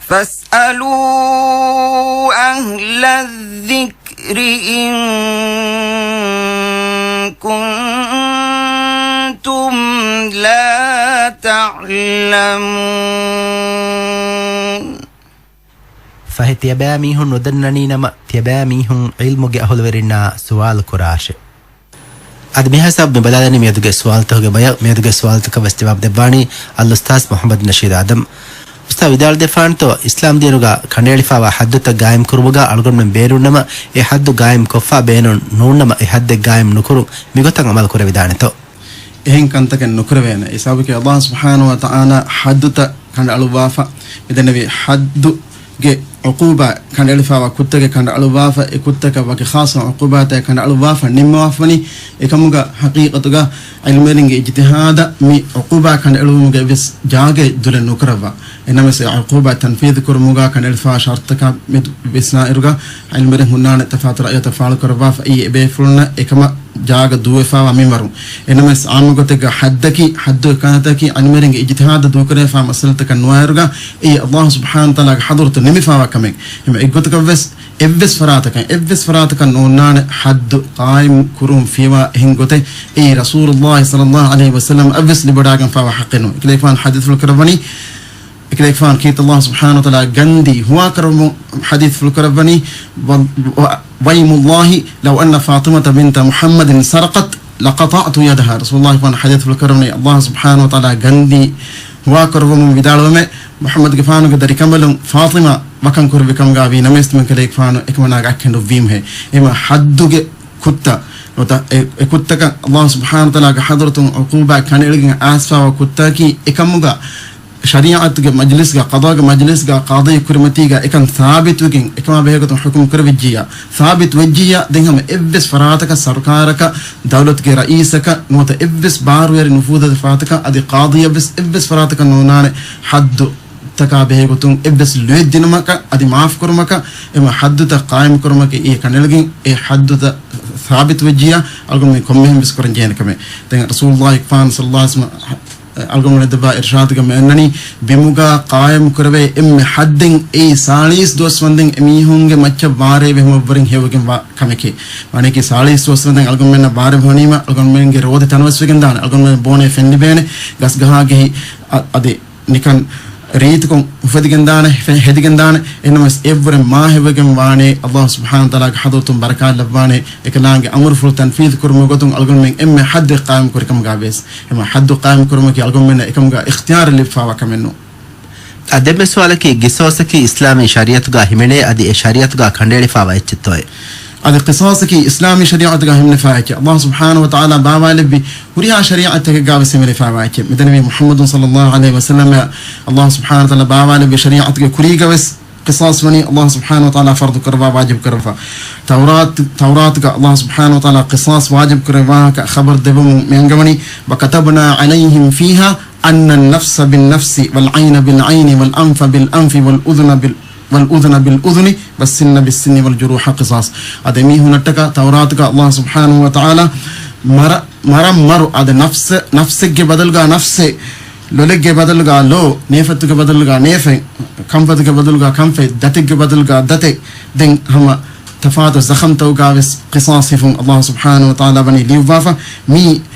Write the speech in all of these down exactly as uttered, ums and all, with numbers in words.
فاسألوا أهل الذكر إن كنتم لا تعلمون. ފަހެ ތިޔަބައިމީހުން ނުދަންނަނީ ނަމަ، ތިޔަބައިމީހުން ޢިލްމުގެ އަހުލުވެރިންނާ ސުވާލު ކުރާށެ. އަދި މިހިސާބު މި ބަލާލަނީ މިއަދުގެ ސުވާލުތަކުގެ ބަޔަށް. މިއަދުގެ ސުވާލުތަކަށް ވެސް ޖަވާބު ދެއްވާނީ އަލްއުސްތާޛް މުޙައްމަދު ނަޝީދު އާދަމް. އުސްތާޛް ވިދާޅުދެއްވާނެތޯ، އިސްލާމް ދީނުގަ ކަނޑައެޅިފާވާ ޙައްދުތައް ގާއިމް ކުރުމުގަ އަޅުގަނޑުމެން ބޭނުންނަމަ، އެ ޙައްދު ގާއިމް ކޮށްފަ ބޭނުން ނޫންނަމަ، އެ ޙައްދެއް ގާއިމް ނުކުރުން މިގޮތަށް ޢަމަލު ކުރެވިދާނެތޯ؟ އެހެން ކަންތަކެއް ނުކުރެވޭނެ. އެ ސަބަބަކީ އަލްލާހު ސުބްޙާނަހު ވަ ތަޢާލާ ޙައްދުތައް ކަނޑައަޅުއްވާފަ، މިދެންނެވި ޙައްދުގެ ޢުޤޫބާ ކަނޑައެޅިފާވާ ކުށްތަކެއް ކަނޑައަޅުއްވާފަ، އެ ކުށްތަކަށް ވަކި ޚާއްޞަ ޢުޤޫބާތެއް ކަނޑައަޅުއްވާފަ ނިންމަވާފަވަނީ. އެކަމުގަ ޙަޤީޤަތުގަ ޢިލްމުވެރިންގެ އިޖްތިހާދަށް މި ޢުޤޫބާ ކަނޑައެޅުވުމުގެ އެއްވެސް ޖާގައެއް ދުލެއް ނުކުރައްވާ. އެނަމަވެސް އެ ޢުޤޫބާ ތަންފީޛު ކުރުމުގަ ކަނޑައެޅިފާ ޝަރުޠުތަކާ މެދު ވިސްނާއިރުގަ ޢިލްމުވެރިން ހުންނާނެ ތަފާތު ރައުޔުތައް ފާޅުކުރައްވާފަ. އެއީ އެބޭފުޅުންނަށް އެކަމަށް ޖާގަ ދޫވެފާވާ މިންވަރު. އެނަމަވެސް ޢާއްމު ގޮތެއްގަ ޙައްދަކީ، ޙައްދުގެ ކަންތައްތަކީ ޢިލްމުވެރިންގެ އިޖްތިހާދަށް ދޫކުރެވިފާ މައްސަލަތަކެއް ނުވާއިރުގަ، އެއީ އަލްލާހު ސުބްޙާނަހު ވަ ތަޢާލާގެ ޙަޟްރަތު ނިމިފާވާ ކަމެއް. އެހެން އެއްގޮތަކަށްވެސް އެއްވެސް ފަރާތަކަށް، އެއްވެސް ފަރާތަކަށް ނޯންނާނެ ޙައްދު ޤާއިމް ކުރުން ފިޔަވާ އެހެން ގޮތެއް. އެއީ ރަސޫލުއްލާހި ޞައްލައްލާހު ޢަލައިހި ވަސައްލަމަށްވެސް ލިބިވަޑައިގެންފާވާ ޙައްޤެއް ނޫން. އެކަލޭގެފާނު ޙަދީޘްފުޅު ކުރައްވަނީ، އެކަލޭގެފާނު ކީރިތި އަލްލާހު ސުބްޙާނަހު ވަ ތަޢާލާ ގަންދީ ހުވާކުރައްވަމުން ޙަދީޘްފުޅު ކުރައްވަނީ، ވަ-، ވަ-، وأيم الله لو أن فاطمة بنت محمد سرقت لقطعت يدها. ރަސޫލުއްލާހި ފާން ޙަދީޘްފުޅު ކުރައްވަނީ، އަލްލާހު ސުބްޙާނަހު ވަ ތަޢާލާ ގަންދީ ހުވާކުރައްވަމުން ވިދާޅުވަމޭ، މުޙައްމަދުގެފާނުގެ ދަރިކަނބަލުން ފާޠިމާ ވަކަން ކުރެއްވި ކަމުގަ ވީ ނަމަވެސް ތިމަން ކަލޭގެފާނު އެކަމަނާގެ އައްކަ ނުއްވީމުހޭ. އެހެންވީމަ ޙައްދުގެ ކުށްތައް ނުވަތަ އެ، އެ ކުށްތަކަށް އަލްލާހު ސުބްޙާނަހު ވަ ތަޢާލާގެ ޙަޟްރަތުން ޢުޤޫބާ ކަނޑައެޅިގެން އައިސްފާވާ ކުށްތަކަކީ އެކަމުގަ ޝަރީޢަތުގެ މަޖްލިސްގަ، ޤަޟާގެ މަޖްލިސްގަ ޤާޟީ ކުރިމަތީގަ އެކަން ސާބިތުވެގެން، އެކަމާ ބެހޭގޮތުން ޙުކުމް ކުރެވިއްޖިއްޔާ، ސާބިތުވެއްޖިއްޔާ، ދެން ހަމަ އެއްވެސް ފަރާތަކަށް ސަރުކާރަކަށް، ދައުލަތުގެ ރައީސަކަށް ނުވަތަ އެއްވެސް ބާރުވެރި ނުފޫޒުވެރި ފަރާތަކަށް އަދި ޤާޟީއަށްވެސް އެއްވެސް ފަރާތަކަށް ނޯންނާނެ ޙައްދު ތަކާ ބެހޭގޮތުން އެއްވެސް ލުޔެއް ދިނުމަކަށް އަދި މާފްކުރުމަކަށް، އެމަ ޙައްދުތައް ޤާއިމްކުރުމަކީ އެ ކަނޑައެޅިގެން އެ ޙައްދުތައް ސާބިތުވެއްޖިއްޔާ، އަޅުގަނޑުމެން ކޮންމެހެން ވެސް ކުރަން ޖެހޭނެ ކަމެއް. ދެން ރަސޫލުއްލާހި ފާން ޞައްލައްލާހު ޢަލައިހި ވަސައްލަމަ އަޅުގަނޑުމެން ދެއްވާ އިރްޝާދުގަ މި އަންނަނީ، ބިމުގަ ޤާއިމް ކުރެވޭ އެންމެ ޙައްދެއް އެއީ ސާޅީސް ދުވަސް ވަންދެން އެމީހުންގެ މައްޗަށް ވާރޭ ވެހުމަށްވުރެން ހެޔޮވެގެން ވާ ކަމެކޭ. މާނައަކީ ސާޅީސް ދުވަސް ވަންދެން އަޅުގަނޑުމެންނަށް ވާރޭ ވަނީމަ، އަޅުގަނޑުމެންގެ ރޯދަ ތަނަވަސްވެގެން ދާނެ، އަޅުގަނޑުމެން ބޯނޭ ފެން ލިބޭނެ، ގަސްގަހާގެހި އަ-، އަދި ނިކަން ރީތިކޮށް އުފެދިގެންދާނެ، ހެ-، ހެދިގެންދާނެ. އެހެންނަމަވެސް އެއްވުރެން މާ ހެޔޮވެގެން ވާނެ، އަލްލާހު ސުބްޙާނަހު ވަ ތަޢާލާގެ ޙަޟްރަތުން ބަރަކާތް ލައްވާނެ، އެކަލާނގެ އަމުރުފުޅު ތަންފީޛު ކުރުމުގެ ގޮތުން އަޅުގަނޑުމެން އެންމެ ޙައްދެއް ޤާއިމް ކުރިކަމުގަ ވެސް. އެމަ ޙައްދު ޤާއިމް ކުރުމަކީ އަޅުގަނޑުމެންނަށް އެކަމުގަ އިޚްތިޔާރެއް ލިބިފާވާ ކަމެއް ނޫން. އާ، ދެން މި ސުވާލަކީ، ގިސޯސަކީ އިސްލާމީ ޝަރީޢަތުގަ ހިމެނޭ، އަދި އެ ޝަރީޢަތުގަ ކަނޑައެޅިފާވާ އެއްޗެއްތޯއޭ؟ އަދި ޤިޞާޞަކީ އިސްލާމީ ޝަރީޢަތުގަ ހިމެނިފާ އެއްޗެއް. އަލްލާހު ސުބްޙާނަހު ވަ ތަޢާލާ ބާވާލެއްވި ހުރިހާ ޝަރީޢަތެއްގަ ވެސް ހިމެނިފާވާ އެއްޗެއް. މިދެންނެވީ މުޙައްމަދު ޞައްލައްލާހު ޢަލައިހި ވަސައްލަމަ އަލްލާހު ސުބްޙާނަހު ވަ ތަޢާލާ ބާވާލެއްވި ޝަރީޢަތުގެ ކުރީގަ ވެސް ޤިޞާޞް ވަނީ އަލްލާހު ސުބްޙާނަހު ވަ ތަޢާލާ ފަރުޟު ކުރައްވާ ވާޖިބު ކުރައްވާ. ތައުރާތު، ތައުރާތުގަ އަލްލާހު ސުބްޙާނަހު ވަ ތަޢާލާ ޤިޞާޞް ވާޖިބު ކުރެއްވި ވާހަކަ ޚަބަރު ދެއްވަމުން މި އަންގަވަނީ، وكتبنا عليهم فيها أن النفس بالنفس والعين بالعين والأنف بالأنف والأذن بال، والأذن بالأذن والسن بالسن والجروح قصاص. އަދި މީހުންނަށްޓަކާ ތައުރާތުގަ އަލްލާހު ސުބްޙާނަހު ވަ ތަޢާލާ މަރަ، މަރަށް މަރު، އަދި ނަފްސެ، ނަފްސެއްގެ ބަދަލުގަ ނަފްސެއް، ލޮލެއްގެ ބަދަލުގަ ލޯ، ނޭފަތުގެ ބަދަލުގަ ނޭފަތް، ކަންފަތުގެ ބަދަލުގަ ކަންފަތް، ދަތެއްގެ ބަދަލުގަ ދަތެއް، ދެން ހަމަ ތަފާތު ޒަޚަމްތަކުގަ ވެސް ޤިޞާޞް ހިފުން އަލްލާހު ސުބްޙާނަހު ވަ ތަޢާލާ ވަނީ ލިޔުއްވާފަ. މީ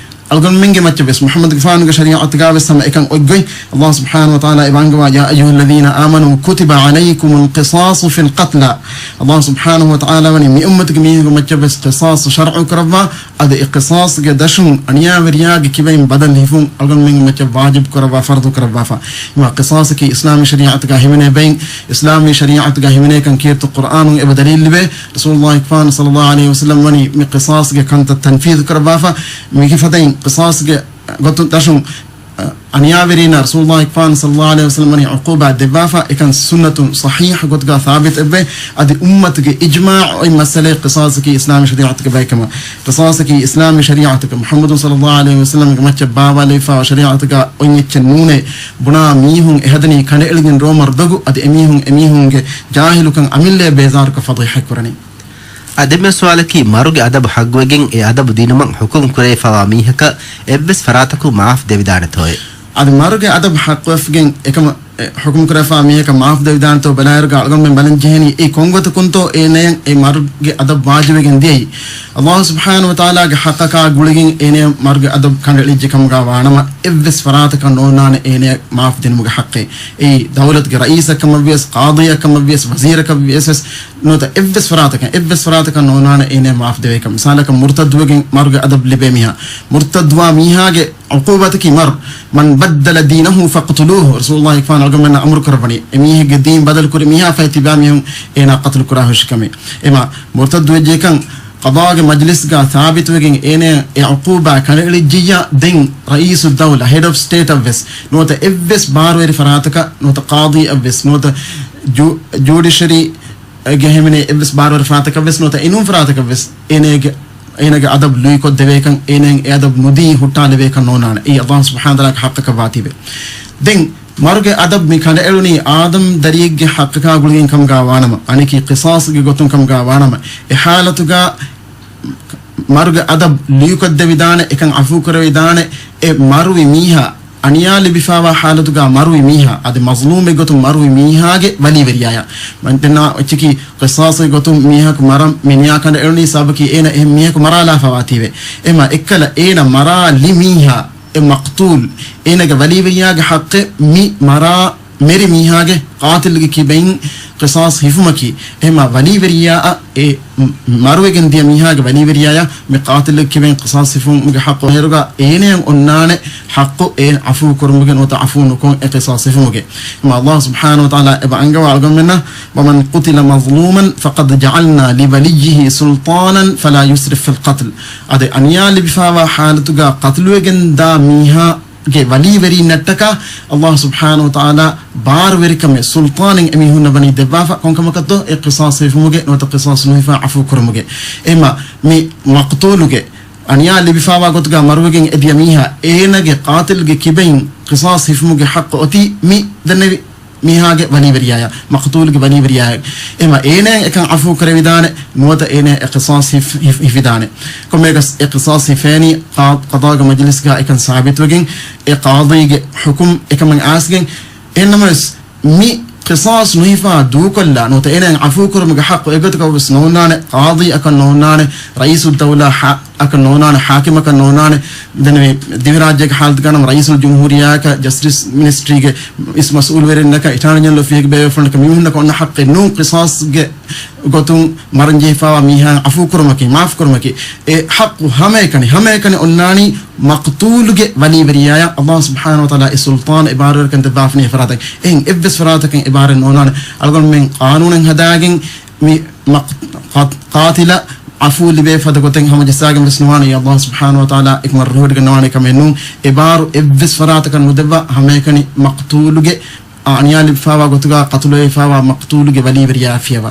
އަޅުގަނޑުމެންގެ މައްޗަށް ވެސް މުޙައްމަދުގެފާނުގެ ޝަރީޢަތުގަ ވެސް ހަމަ އެކަން އޮތްގޮތް އަލްލާހު ސުބްޙާނަހު ވަ ތަޢާލާ އެ ވާންގަވާ، يا أيها الذين آمنوا كتب عليكم القصاص في القتلى. އަލްލާހު ސުބްޙާނަހު ވަ ތަޢާލާ ވަނީ މި އުއްމަތުގެ މީހުންގެ މައްޗަށް ވެސް ޤިޞާޞް ޝަރްޢު ކުރައްވާ، އަދި އެ ޤިޞާޞްގެ ދަށުން އަނިޔާވެރިޔާގެ ކިބައިން ބަދަލު ހިފުން އަޅުގަނޑުމެންގެ މައްޗަށް ވާޖިބު ކުރައްވާ، ފަރުޟު ކުރައްވާފަ. އެމަ ޤިޞާޞަކީ އިސްލާމީ ޝަރީޢަތުގަ ހިމެނޭ ބައިން، އިސްލާމީ ޝަރީޢަތުގަ ހިމެނޭކަން ކީރިތި ޤުރްއާނުން އެބަ ދަލީލް ލިބޭ. ރަސޫލުއްލާހި ފާން ޞައްލައްލާހު ޢަލައިހި ވަސައްލަމަ ވަނީ މި ޤިޞާޞްގެ ކަންތައް ތަންފީޛު ކުރައްވާފަ. މީގެ ފަދައިން ޤިޞާޞްގެ ގޮތުން ދަށުން، އަ، އަނިޔާވެރީންނަށް ރަސޫލުއްލާހި ފާން ޞައްލައްލާހު ޢަލައިހި ވަސައްލަމަ ވަނީ ޢުޤޫބާތް ދެއްވާފަ. އެކަން ސުންނަތުން ޞަޙީޙު ގޮތުގަ ސާބިތު އެއްވޭ. އަދި އުއްމަތުގެ އިޖްމާޢު އޮތް މައްސަލައެއް ޤިޞާޞަކީ އިސްލާމީ ޝަރީޢަތުގެ ބައެއްކަމަށް. ޤިޞާޞަކީ އިސްލާމީ ޝަރީޢަތުގަ މުޙައްމަދު ޞައްލައްލާހު ޢަލައިހި ވަސައްލަމަގެ މައްޗަށް ބާވާލެވިފައިވާ ޝަރީޢަތުގަ އޮތް އެއްޗެއް ނޫނޭ. ބުނާ މީހުން އެހަދަނީ ކަނޑައެޅިގެން ރޯމަރު ދޮގު، އަދި އެމީހުން އެމީހުންގެ ޖާހިލުކަން އަމިއްލައަށް ބޭޒާރުކޮށް ފަޟީޙަތް ކުރަނީ. އާ، ދެން މި ސުވާލަކީ، މަރުގެ އަދަބު ޙައްޤުވެގެން އެ އަދަބު ދިނުމަށް ޙުކުމް ކުރެވިފައިވާ މީހަކަށް އެއްވެސް ފަރާތަކުން މާފް ދެވިދާނެތޯއޭ؟ އަދި މަރުގެ އަދަބު ޙައްޤުވެފަގެން އެކަމަށް އެ، ޙުކުމް ކުރެފާ މީހަކަށް މާފް ދެވިދާނެތޯ ބަލާއިރުގަ އަޅުގަނޑުމެން ބަލަން ޖެހެނީ އެ ކޮންގޮތަކުންތޯ އޭނަޔަށް އެ މަރުގެ އަދަބް ވާޖިބެގެން ދިޔައީ. ﷲ ސުބްޙާނަހޫ ވަތަޢާލާގެ ޙައްޤަކާ ގުޅިގެން އޭނަޔަށް މަރުގެ އަދަބް ކަނޑައެޅިއްޖެ ކަމުގަ ވާނަމަ، އެއްވެސް ފަރާތަކަށް ނޯންނާނެ އޭނަޔަށް މާފް ދިނުމުގެ ޙައްޤެއް. އެއީ ދައުލަތުގެ ރައީސަށް ކަމަށްވިޔަސް، ޤާޟީއަށް ކަމަށްވިޔަސް، ވަޒީރަކަށްވިޔަސް ވެސް ނުވަތަ އެއްވެސް ފަރާތަކަށް، އެއްވެސް ފަރާތަކަށް ނޯންނާނެ އޭނަޔަށް މާފް ދެވޭކަން. މިސާލަކަށް މުރްތައްދުވެގެން މަރުގެ އަދަބް ލިބޭ މީހާ، މުރްތައްދުވާ މީހާގެ ޢުޤޫބަތަކީ މަރު. مَنْ بَدَّلَ دِينَهُ فَاقْتُلُوهُ. ރަސޫލުﷲ އިކްފާން އަޅުގަނޑުމެންނަށް އަމުރު ކުރައްވަނީ، އެ މީހެއްގެ ދީން ބަދަލު ކުރި މީހާ ފަހެ ތިބާ މީހުން އޭނާ ޤަތުލު ކުރާ ހުށިކަމެއް. އެމާ މުރްތައްދު ވެއްޖެކަން ޤަޟާގެ މަޖްލިސްގަ ސާބިތުވެގެން އޭނަ އެ ޢުޤޫބާ ކަނޑައެޅިއްޖިއްޔާ ދެން ރައީސުއްދައުލާ، ހެޑް އޮފް ސްޓޭޓަށްވެސް ނުވަތަ އެއްވެސް ބާރުވެރި ފަރާތަކަށް ނުވަތަ ޤާޟީއަށްވެސް ނުވަތަ ޖޫ، ޖޫޑިޝަރީ ގެ ހިމެނޭ އެއްވެސް ބާރުވެރި ފަރާތަކަށްވެސް ނުވަތަ އެނޫން ފަރާތަކަށްވެސް އޭނަގެ، އޭނަގެ އަދަބް ލުއިކޮށްދެވޭކަން، އޭނައަށް އެ އަދަބް ނުދީ ހުއްޓާލެވޭކަން ނޯންނާނެ. އެއީ ﷲ ސުބްޙާނަހޫ ވަތަޢާލާގެ ޙައްޤަކަށް ވާތީވެ. ދެން މަރުގެ އަދަބް މި ކަނޑައެޅުނީ އާދަމް ދަރިއެއްގެ ޙައްޤަކާ ގުޅިގެން ކަމުގަ ވާނަމަ، އަނެކީ ޤިޞާޞްގެ ގޮތުން ކަމުގަ ވާނަމަ، އެ ޙާލަތުގަ މަރުގެ އަދަބް ލިޔުކޮށްދެވިދާނެ، އެކަން ޢަފޫ ކުރެވިދާނެ. އެ މަރުވި މީހާ، އަނިޔާ ލިބިފާވާ ޙާލަތުގަ މަރުވި މީހާ، އަދި މަޒްލޫމެއް ގޮތުން މަރުވި މީހާގެ ވަލީވެރިޔާޔަށް. ދެންނާ އެއްޗަކީ ޤިޞާޞްގެ ގޮތުން މީހަކު މަރަން މި ނިޔާ ކަނޑައެޅުނީ ސަބަބަކީ އޭނަ އެހެން މީހަކު މަރާލާފަ ވާތީވެ. އެމާ އެއްކަލަ އޭނަ މަރާލި މީހާ، އެ މަޤްތޫލް، އޭނަގެ ވަލީވެރިޔާގެ ޙައްޤެއް މި މަރާ މެރި މީހާގެ ޤާތިލްގެ ކިބައިން ޤިޞާޞް ހިފުމަކީ، އެހެމާ ވަލީވެރިޔާއަށް އެ މަރުވެގެން ދިޔަ މީހާގެ ވަލީވެރިޔާޔަށް މި ޤާތިލްގެ ކިބައިން ޤިޞާޞް ހިފުމުގެ ޙައްޤު އޭރުގަ އޭނަޔަށް އޮންނާނެ ޙައްޤު އެ ޢަފޫ ކުރުމުގެ ނުވަތަ ޢަފޫ ނުކޮށް އެ ޤިޞާޞް ހިފުމުގެ. އެހެމާ ﷲ ސުބްޙާނަހޫ ވަތަޢާލާ އެބަ އަންގަވާ އަޅުގަނޑުމެންނަށް، وَمَنْ قُتِلَ مَظْلُومًا فَقَدْ جَعَلْنَا لِوَلِيِّهِ سُلْطَانًا فَلَا يُسْرِفْ فِي الْقَتْلِ. އަދި އަނިޔާ ލިބިފާވާ ޙާލަތުގަ ޤަތުލުވެގެން ދާ މީހާ ގެ ވަލީވެރީންނަށްޓަކާ ﷲ ސުބްޙާނަހޫ ވަތަޢާލާ ބާރުވެރިކަމެއް ސުލްޠާނެއް އެމީހުންނަށް ވަނީ ދެއްވާފަ. ކޮންކަމަކަށްތޯ؟ އެ ޤިޞާޞް ހިފުމުގެ ނުވަތަ ޤިޞާޞް ނުހިފާ ޢަފޫ ކުރުމުގެ. އެހެމާ މި މަޤްތޫލުގެ އަނިޔާ ލިބިފާވާ ގޮތުގަ މަރުވެގެން އެދިޔަ މީހާ އޭނަގެ ޤާތިލްގެ ކިބައިން ޤިޞާޞް ހިފުމުގެ ޙައްޤު އޮތީ މި ދެންނެވި މީހާގެ ވަލީވެރިޔާޔަށް، މަޤްތޫލުގެ ވަލީވެރިޔާޔަށް. އެހެމާ އޭނައަށް އެކަން ޢަފޫ ކުރެވިދާނެ، ނުވަތަ އޭނައަށް އެ ޤިޞާޞް ހިފް، ހިފް، ހިފިދާނެ. ކޮންމެއަކަސް އެ ޤިޞާޞް ހިފޭނީ ޤާ، ޤަޟާގެ މަޖިލިސްގަ އެކަން ސާބިތުވެގެން، އެ ޤާޟީގެ ޙުކުމް އެކަމަށް އައިސްގެން. އެހެންނަމަވެސް، މި ޤިޞާޞް ނުހިފާ ދޫކޮށްލާ ނުވަތަ އޭނައަށް ޢަފޫ ކުރުމުގެ ޙައްޤު އެގޮތަކަށްވެސް ނޯންނާނެ، ޤާޟީއަކަށް ނޯންނާނެ، ރައީސުއްދައުލާ އަކަށް ނޯންނާނެ، ޙާކިމަކަށް ނޯންނާނެ. ދެން ދިވެހިރާއްޖޭގެ ޙާލަތުގަ ނަމަ ރައީސުލްޖުމްހޫރިއްޔާއަކަށް، ޖަސްޓިސް މިނިސްޓްރީގެ އިސް މަސްއޫލުވެރިންނަކަށް، އެޓާނީ ޖެނެރަލް އޮފީހުގެ ބޭފުޅުންނަކަށް މީހުންނަކަށް އޮންނަ ޙައްޤެއް ނޫން ޤިޞާޞްގެ ގޮތުން މަރަންޖެހިފާވާ މީހާ ޢަފޫ ކުރުމަކީ، މާފު ކުރުމަކީ. އެ ޙައްޤު ހަމައެކަނި، ހަމައެކަނި އޮންނާނީ މަޤްތޫލުގެ ވަލީވެރިޔާޔަށް. ﷲ ސުބްޙާނަހޫ ވަތަޢާލާ އެ ސުލްޠާން އެ ބާރުވެރިކަން ދެއްވާފަ އެ ފަރާތަށް. އެހެން އެއްވެސް ފަރާތަކަށް އެ ބާރެއް ނޯންނާނެ. އަޅުގަނޑުމެން ޤާނޫނެއް ހަދާގެން މި މަ، ޤާ، ޤާތިލަށް ޢަފޫ ލިބޭ ފަދަ ގޮތެއް ހަމަޖައްސާގެން ވެސް ނުވާނެ. ﷲ ސުބްޙާނަހޫ ވަތަޢާލާ އެކަމަށް ރުހިވޮޑިގަންނަވާނެ ކަމެއް ނޫން. އެ ބާރު އެއްވެސް ފަރާތަކަށް ނުދެއްވާ، ހަމައެކަނި މަޤްތޫލުގެ، އަނިޔާ ލިބިފާވާ ގޮތުގަ ޤަތުލުވެފާވާ މަޤްތޫލުގެ ވަލީވެރިޔާއަށް ފިޔަވާ.